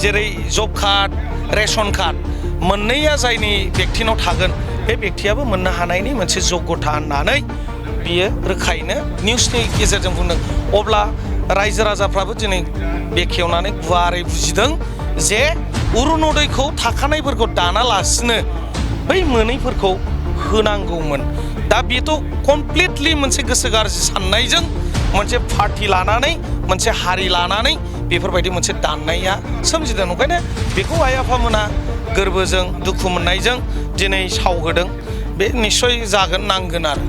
जेरै जब card ration card मोननैया जायनि बेक्तिनाव थागोन बे बेक्तियाबो मोननो हानायनि मोनसे जग्यता होननानै बियो रोखायैनो निउसनि गेजेरजों बुंदों। अब्ला रायजो राजाफ्राबो दिनै बेखेवनानै गुवारै बुजिदों जे अरुणदयखौ थाखानायफोरखौ दानालासिनो बै मोनैफोरखौ होनांगौमोन। दा बेथ' कमप्लिटलि मोनसे गोसो गाज्रि साननायजों मोनसे पार्टी लानानै मोनसे हारि लानानै बेफोरबायदि मोनसे दाननाया सोमजिदों। ओंखायनो बेखौ आइ आफामोना गोरबोजों दुखु मोननायजों दिनै सावहोदों। बे निश्चय जागोन नांगोन आरो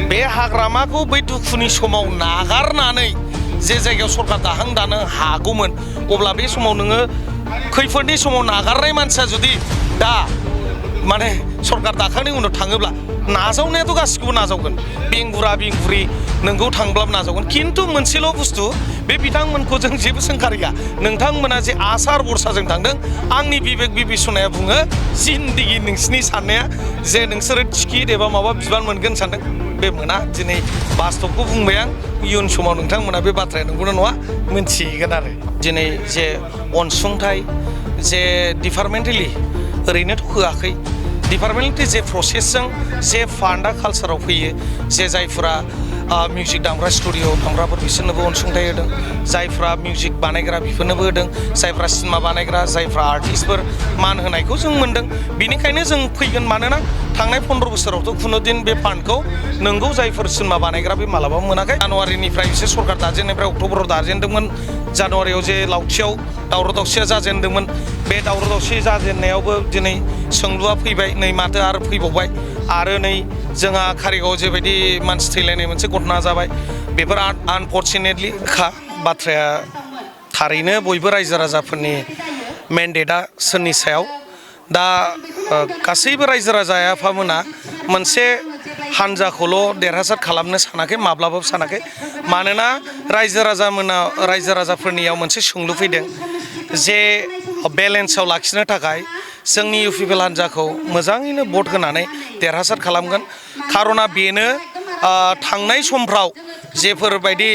बे हाग्रामाखौ बै दुखुनि समाव नागारनानै जे जायगायाव सरकार दानो हागौमोन अब्ला बे समाव नोङो खैफोदनि समाव नागारनाय मानसिया जुदि दा माने सरकार दाखांनायनि उनाव थाङोब्ला नाजावनायाथ' गासिखौबो नाजावगोन। बेंगुरि नोंगौ थांब्लाबो नाजावगोन। खिन्थु मोनसेल' बुस्थु बे बिथांमोनखौ जों जेबो सोंखारिया। नोंथांमोना जे आसार बरसाजों थांदों आंनि बिबेक बिबेसनाया बुङो जिन्दगि नोंसिनि साननाया जे नोंसोरो टिकिट एबा माबा बिबान मोनगोन सानदों बे मोना। दिनै बास्तबखौ बुंबाय आं। इयुन समाव नोंथांमोना बे बाथ्राया नंगौना नङा मिन्थिगोन आरो दिनै जे अनसुंथाइ जे डिपार्टमेन्टेलि ओरैनोथ' होआखै। डिपार्टमेन्टनि जे प्रसेसजों जे फान्डा कालसाराव फैयो जे जायफोरा मिउजिक दामग्रा स्टुडिअ दामग्राफोर बिसोरनोबो अनसुंथाइ होदों। जायफ्रा मिउजिक बानायग्रा बिफोरनोबो होदों। जायफ्रा सिनेमा बानायग्रा जायफ्रा आर्टिस्टफोर मान होनायखौ जों मोन्दों। बेनिखायनो जों फैगोन। मानोना थांनाय 15 बोसोरावथ' खुनुदिन बे फान्डखौ नोंगौ जायफोर सिनेमा बानायग्रा बे मालाबाबो मोनाखै। जानुवारिनिफ्राय एसे सरकार दाजेननायनिफ्राय अक्ट'बराव दाजेनदोंमोन। जानुवारियाव जे लावथियाव दावराव दावसिया जाजेनदोंमोन बे दावराव दावसि जाजेननायावबो दिनै सोंलुआ फैबाय। नै माथो आरो फैबावबाय आरो नै जोंहा कारिगावआव जेबायदि मानसि थैलायनाय मोनसे घटना जाबाय बेफोर आनफर्चुनेटलि बाथ्राया थारैनो बयबो रायजो राजाफोरनि मेन्डेटआ सोरनि सायाव। दा गासैबो रायजो राजा आफामोना मोनसे हान्जाखौल' देरहासार खालामनो सानाखै माब्लाबाबो सानाखै। मानोना रायजो राजाफोरनियाव मोनसे सोंलु फैदों जे बेलेन्सआव लाखिनो थाखाय जोंनि इउपिपिएल हान्जाखौ मोजाङैनो भट होनानै देरहासार खालामगोन। खारना बेनो थांनाय समफ्राव जेफोरबायदि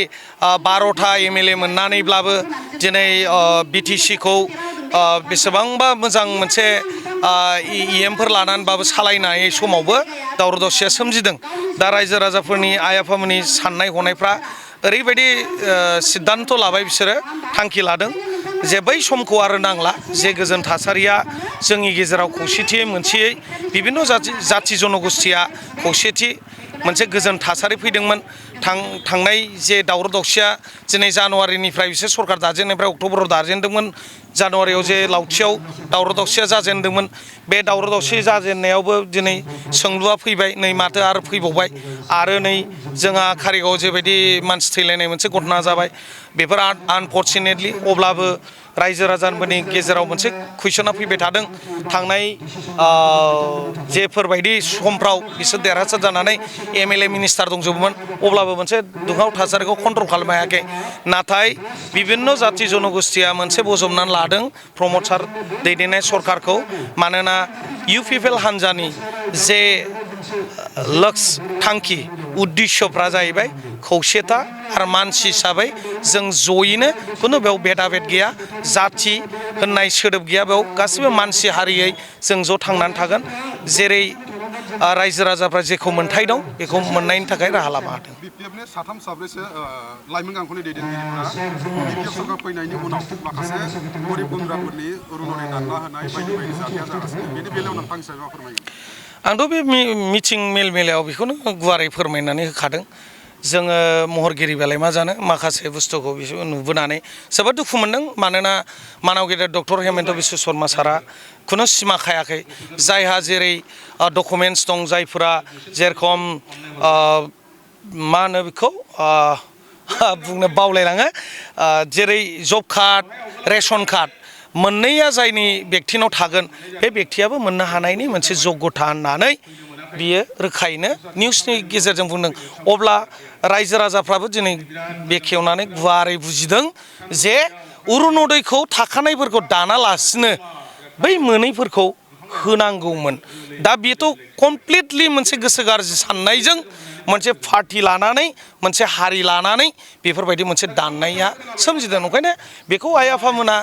12टा एमएलए मोननानैब्लाबो दिनै बिटिसिखौ बेसेबांबा मोजां मोनसे इएमफोर लानानैबाबो सालायनाय समावबो दावराव दावसिया सोमजिदों। दा रायजो राजाफोरनि आइ आफामोननि साननाय हनायफ्रा ओरैबायदि सिद्धान्त लाबाय बिसोरो थांखि लादों जे बै समखौ आरो नांला। जे गोजोन थासारिया जोंनि गेजेराव खौसेथियै मोनसेयै बिभिन्न जाथि जनगोष्ठीया खौसेथि मोनसे गोजोन थासारि फैदोंमोन। थांनाय जे दावराव दावसिया दिनै जानुवारिनिफ्राय बिसोर सरकार दाजेननायनिफ्राय अक्ट'बराव दाजेनदोंमोन। जानुवारियाव जे लावथियाव दावराव दावसिया जाजेनदोंमोन बे दावराव दावसि जाजेननायावबो दिनै सोंलुआ फैबाय। नै माथो आरो फैबावबाय आरो नै जोंहा कारिगावआव जेबायदि मानसि थैलायनाय मोनसे घटना जाबाय बेफोर आनफर्चुनेटलि। अब्लाबो रायजो राजाफोरनि गेजेराव मोनसे कुइसना फैबाय थादों। थांनाय जेफोरबायदि समफ्राव बिसोर देरहासार जानानै एमएलए मिनिस्टार दंजोबोमोन अब्लाबो मोनसे दुंहाव थासारिखौ कन्ट्रल खालामनो हायाखै। नाथाय बिभिन्न जाथि जनगोष्ठीया मोनसे बजबनानै लादों प्रमद सार दैदेननाय सरकारखौ। मानोना इउपिपिएल हान्जानि जे लक्ष्य थांखि उद्देश्यफ्रा जाहैबाय खौसेथा आरो मानसि हिसाबै जों जयैनो खुनु बेयाव भेदा भेद गैया। जाथि होननाय सोदोब गैया। बेयाव गासिबो मानसि हारियै जों ज' थांनानै थागोन। जेरै रायजो राजाफ्रा जेखौ मोन्थाय दं बेखौ मोननायनि थाखाय राहा लामा होदों। बिपिएफनि साथाम साब्रैसो लाइमोन गांखौनि दैदेनगिरिफोरा बिपिएफ सरकार फैनायनि उनाव माखासे गरिब गुन्द्राफोरनि अरुणदय दानना होनाय बायदि बायदि जाथाया जागासिनो। बेनि बेलायाव नोंथांनि सायाव मा फोरमायगोन? आंथ' बे मिथिं मेलायाव बेखौनो गुवारै फोरमायनानै होखादों। जोङो महरगिरि बेलाय मा जानो माखासे बुस्थुखौ बिसोर नुबोनानै जोबोद दुखु मोनदों। मानोना मानाव गेदेर डक्टर हेमेन्त बिश्व शर्मा सारा खुनु सिमा खायाखै। जायहा जेरै डकुमेन्टस दं जायफोरा जेरखम मा होनो बेखौ बुंनो बावलायलाङो जेरै जब कार्ड रेशन कार्ड मोननैया जायनि बेक्तिनाव थागोन बे बेक्तियाबो मोननो हानायनि मोनसे जग्यता होननानै बियो रोखायैनो निउसनि गेजेरजों बुंदों। अब्ला रायजो राजाफ्राबो दिनै बेखेवनानै गुवारै बुजिदों जे अरुणदयखौ थाखानायफोरखौ दानालासिनो बै मोनैफोरखौ होनांगौमोन। दा बेथ' कमप्लिटलि मोनसे गोसो गाज्रि साननायजों मोनसे पार्टि लानानै मोनसे हारि लानानै बेफोरबायदि मोनसे दाननाया सोमजिदों ओंखायनो बेखौ आइ आफामोना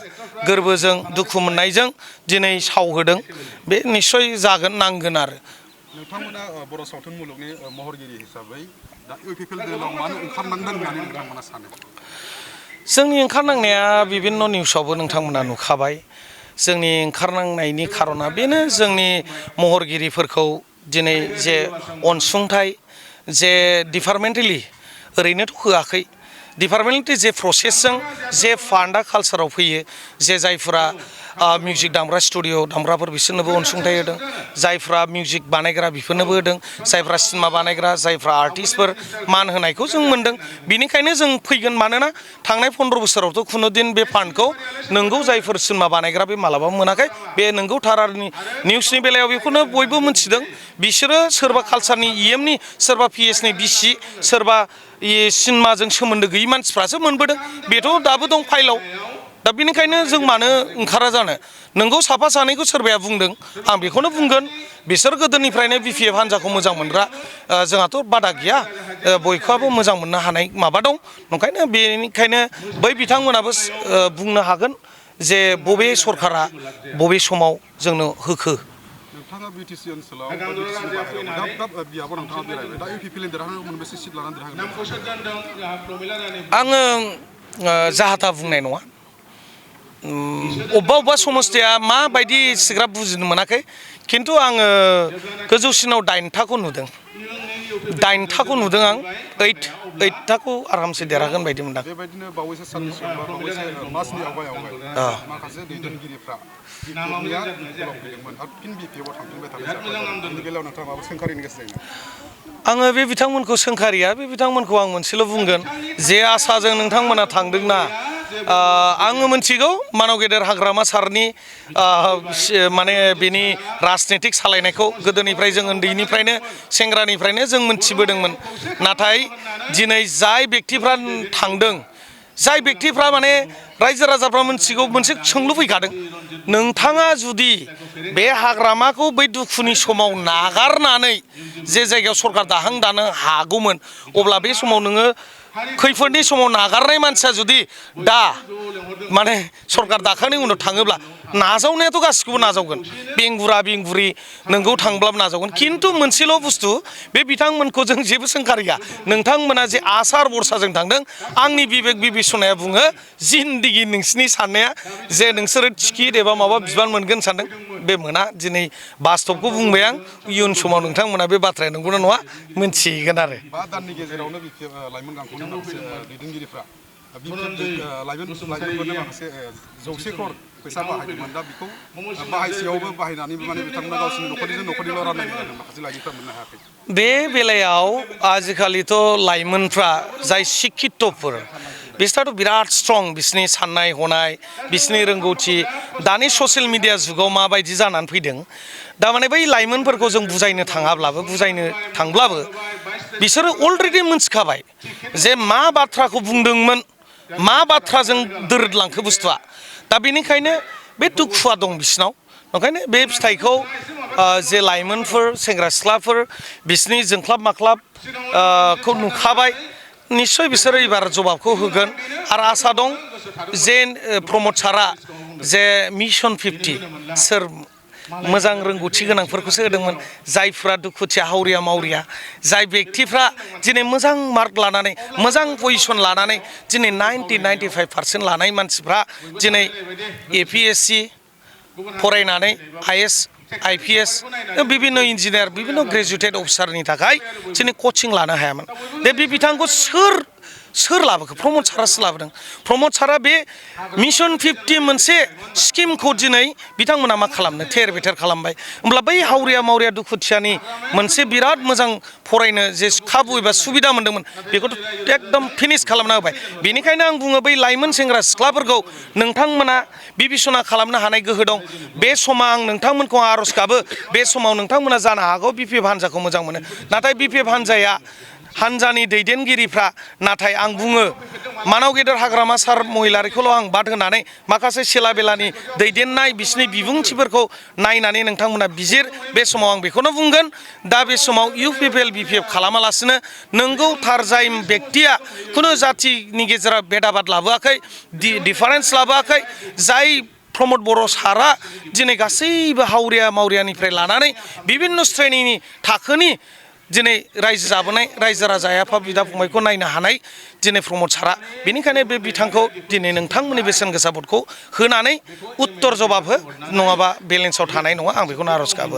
गोरबोजों दुखु मोननायजों दिनै सावहोदों बे निस्सय जागोन नांगोन आरो नोंथांमोना बर' सावथुन मुलुगनि महरगिरि हिसाबै दा इउपिपिएल दोलाव मानो ओंखारनांदों होननानै नोंथांमोना सानो जोंनि ओंखारनांनाया बिभिन्न निउसावबो नोंथांमोना नुखाबाय जोंनि ओंखारनांनायनि खारना बेनो जोंनि महरगिरिफोरखौ दिनै जे अनसुंथाइ जे डिपार्टमेन्टेलि ओरैनोथ' होआखै डिपार्टमेन्टेलि जे प्रसेसजों जे फान्डा कालसाराव फैयो जे जायफोरा मिउजिक दामग्रा स्टुडिअ दामग्राफोर बिसोरनोबो अनसुंथाइ होदों जायफ्रा मिउजिक बानायग्रा बेफोरनोबो होदों जायफ्रा सिनेमा बानायग्रा जायफ्रा आर्टिस्टफोर मान होनायखौ जों मोन्दों बिनिखायनो जों फैगोन मानोना थांनाय 15 बोसोरावथ' खुनु दिन बे फान्डखौ नोंगौ जायफोर सिनेमा बानायग्रा बे मालाबाबो मोनाखै बे नोंगौ थारारनि निउसनि बेलायाव बेखौनो बयबो मिथिदों बिसोरो सोरबा कालसारनि इएमनि सोरबा पिएसनि बिसि सोरबा सिनेमाजों सोमोन्दो गैयि मानसिफ्रासो मोनबोदों बेथ' दाबो दं फाइलाव दा बेनिखायनो जों मानो ओंखारा जानो नोंगौ साफा सानैखौ सोरबाया बुंदों आं बेखौनो बुंगोन बिसोर गोदोनिफ्रायनो बिपिएफ हान्जाखौ मोजां मोनग्रा जोंहाथ' बादा गैया बयखौबो मोजां मोननो हानाय माबा दं ओंखायनो बेनिखायनो बै बिथांमोनाबो बुंनो हागोन जे बबे सरकारा बबे समाव जोंनो होखो नोंथाङा बिटिसि ओनसोलाव दाब दाब बियाबाव नोंथाङा बेरायबाय दा इउपिपिएल देरहानायाव मोनबेसे सिट लानानै देरहागोन आङो जाहाथा बुंनाय नङा अबेबा अबेबा समस्थिया माबायदि सिग्राब बुजिनो मोनाखै खिन्थु आङो गोजौसिनाव 8थाखौ नुदों 8थाखौ नुदों आं 8थाखौ आरामसे देरहागोन बायदि मोनदां बेबायदिनो बावैसो साननि सिगां बा बावैसो मासनि आवगाय माखासे दैदेनगिरिफ्रा बिपिएफनिया ब्लक फैदोंमोन आरो फिन बिपिएफआव थांफिनबाय थानाय बेनि बेलायाव नोंथाङा माबा सोंखारिनो गोसो जायो आङो बे बिथांमोनखौ सोंखारिया बे बिथांमोनखौ आं मोनसेल' बुंगोन जे आसाजों नोंथांमोना थांदोंना आङो मिथिगौ मानव गेदेर हाग्रामा सारनि माने बेनि राजनितिक सालायनायखौ गोदोनिफ्राय जों उन्दैनिफ्रायनो सेंग्रानिफ्रायनो जों मोनथिबोदोंमोन नाथाय दिनै जाय बेक्तिफ्रा थांदों जाय बेक्तिफ्रा माने रायजो राजाफ्रा मोनथिगौ मोनसे सोंलु फैखादों नोंथाङा जुदि बे हाग्रामाखौ बै दुखुनि समाव नागारनानै जे जायगायाव सरकार दाहां दानो हागौमोन अब्ला बे समाव नोङो खैफोदनि समाव नागारनाय मानसिया जुदि दा माने सरकार दाखांनायनि उनाव थाङोब्ला नाजावनायाथ' गासिखौबो नाजावगोन बेंगुरा बेंगुरि नोंगौ थांब्लाबो नाजावगोन खिन्थु मोनसेल' बुस्थु बे बिथांमोनखौ जों जेबो सोंखारिया नोंथांमोना जे आसार बरसाजों थांदों आंनि बिबेक बिबेसनाया बुङो जिन्दगि नोंसिनि साननाया जे नोंसोरो टिकिट एबा माबा बिबान मोनगोन सानदों बे मोना दिनै बास्तबखौ बुंबाय आं इयुन समाव नोंथांमोना बे बाथ्राया नंगौना नङा मोनथिगोन आरो 5 दाननि गेजेरावनो लाइमोन गांखौनि माखासे दैदेनगिरिफ्रा लाइमोनफोरनो माखासे 100 क्रर फैसा बाहायदोंमोन दा बेखौ बाहायसेयावबो बाहायनानैबो माने बिथांमोना गावसिनि न'खरनिल' राननानै जादों माखासे लाइमोनफ्रा मोननो हायाखै बे बेलायाव आजिखालिथ' लाइमोनफ्रा जाय शिक्षितफोर बिसोरथ' बिराद स्ट्रं बिसोरनि साननाय हनाय बिसोरनि रोंगौथि दानि ससियेल मिडिया जुगाव माबायदि जानानै फैदों दा माने बै लाइमोनफोरखौ जों बुजायनो थांब्लाबो बिसोरो अलरेडि मोनथिखाबाय जे मा बाथ्राखौ बुंदोंमोन मा बाथ्राजों दोरोदलांखो बुस्थुआ दा बेनिखायनो बे दुखुआ दं बिसिनाव ओंखायनो बे फिथाइखौ जे लाइमोनफोर सेंग्रा सिख्लाफोर बिसोरनि जोंख्लाब माख्लाब खौ नुखाबाय निश्चय बिसोरो एबार जवाबखौ होगोन आरो आसा दं जे प्रमद सारा जे मिशन 50 सोर मोजां रोंगौथि गोनांफोरखौसो होदोंमोन जायफ्रा दुखुथिया हावरिया मावरिया जाय बेक्तिफ्रा दिनै मोजां मार्क लानानै मोजां पजिशन लानानै दिनै 90-95% लानाय मानसिफ्रा दिनै एपिएससि फरायनानै आइएस आइपिएस बिभिन्न इन्जिनियार बिभिन्न ग्रेजुवेटेड अफिसारनि थाखाय दिनै कचिं लानो हायामोन बे बिथांखौ सोर लाबोखो प्रमद सारासो लाबोदों प्रमद सारा बे मिशन 50 मोनसे स्किमखौ दिनै बिथांमोना मा खालामनो थेर बेथेर खालामबाय होमब्ला बै हावरिया मावरिया दुखुथियानि मोनसे बिराद मोजां फरायनो जे खाबु एबा सुबिदा मोन्दोंमोन बेखौथ' एकदम फिनिश खालामना होबाय बेनिखायनो आं बुङो बै लाइमोन सेंग्रा सिख्लाफोरखौ नोंथांमोना बिबिसना खालामनो हानाय गोहो दं बे समा आं नोंथांमोनखौ आर'ज गाबो बे समाव नोंथांमोना जानो हागौ बिपिएफ हान्जाखौ मोजां मोनो नाथाय बिपिएफ हान्जाया हानजानि दैदेनगिरिफ्रा नाथाय आं बुङो मानाव गेदेर हाग्रामा सार महिलारिखौल' आं बाद होनानै माखासे सेला बेलानि दैदेननाय बिसिनि बिबुंथिफोरखौ नायनानै नोंथांमोना बिजिर बे समाव आं बेखौनो बुंगोन दा बे समाव UPPL BPF खालामालासिनो नोंगौ थार जाय बेक्तिया खुनु जातिनि गेजेराव बेदाबाद लाबोआखै डिफारेन्स लाबोआखै जाय प्रमद बर' सारा दिनै गासैबो हावरिया मावरियानिफ्राय लानानै बिभिन्न श्रेणीनि थाखोनि दिनै रायजो जाबोनाय रायजो राजा आफा बिदा फंबायखौ नायनो हानाय दिनै प्रमद सारा बेनिखायनो बे बिथांखौ दिनै नोंथांमोननि बेसेन गोसा भटखौ होनानै उत्तर जवाब हो नङाबा बेलेन्सआव थानाय नङा आं बेखौनो आर'ज गाबो